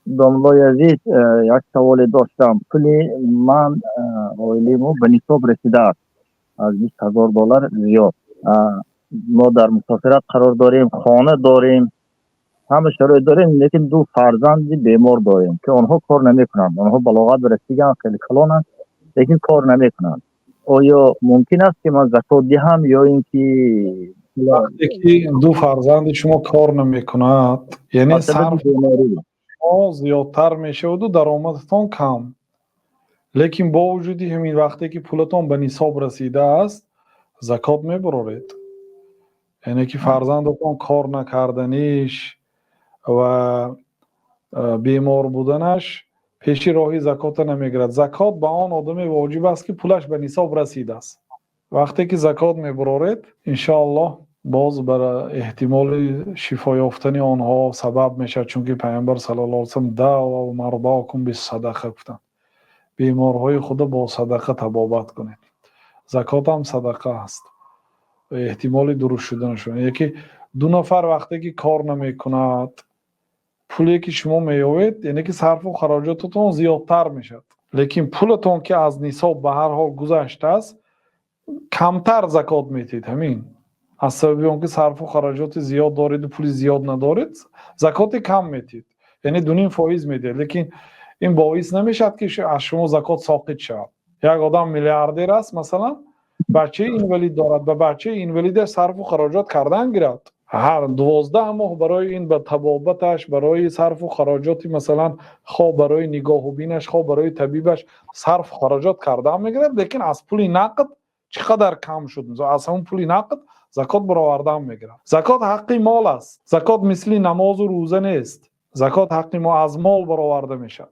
Домлои азиз, як саволе доштам. Пули ман, оилаи мо ба нисоб расидааст, аз 20 000 доллар зиёд. Мо дар мусофират қарор дорем, хона дорем, ҳама шароит дорем, лекин ду фарзанди бемор дорем, ки онҳо кор намекунанд. Онҳо балоғат расидаанд, хеле калонанд, лекин кор намекунанд. Оё мумкин аст, ки ман закот диҳам ё ин ки? Вақте ки ду фарзанди шумо кор намекунад, яъне сарф зиёдтар мешаваду даромадатон кам. Лекин бо вуҷуди ҳамин, вақте ки пулатон ба нисоб расидааст, закот мебароред. Яъне ки фарзандатон кор накарданиш ва бемор буданаш пеши роҳи закота намегирад. Закот ба он одаме воҷиб аст, ки пулаш ба нисоб расидааст. Вақте ки закот мебароред, иншоаллоҳ, боз бар эҳтимоли шифо ёфтани онҳо сабаб мешавад, чунки Пайғамбар саллаллоҳу алайҳи васаллам "داووا مرضاكم بالصدقة" гуфтанд: беморҳои худро бо садақа табобат кунед. Закот ҳам садақа аст. Эҳтимоли дуруст шуданашон яке ду нафар вақте ки кор намекунад, пуле ки шумо меёбед, яъне ки сарфу хароҷотатон зиёдтар мешавад, лекин пулатон ки аз нисоб ба ҳар ҳол гузаштааст, камтар закот метиҳед. Ҳамин аз сабаби он ки сарфу хароҷоти зиёд дореду пули зиёд надоред, закоти кам метиҳед, яъне 2,5% медиҳед. Лекин ин боис намешавад, ки аз шумо закот соқит шавад. Як одам миллиардер аст, масалан, бачаи инвалид дорад, ба бачаи инвалидаш сарфу хароҷот кардан гирад. Ҳар 12 моҳ барои ин ба табобаташ, барои сарфу хароҷоти, масалан, хоҳ барои нигоҳубинаш, хоҳ барои табибаш сарфу хароҷот кардан мегирад, лекин аз пули нақд чӣ қадар кам шуд, аз ҳамон пули нақд закот баровардан мегирад. Закот ҳаққи мол аст. Закот мисли намозу рӯза нест. Закот ҳаққи мо аз мол бароварда мешавад.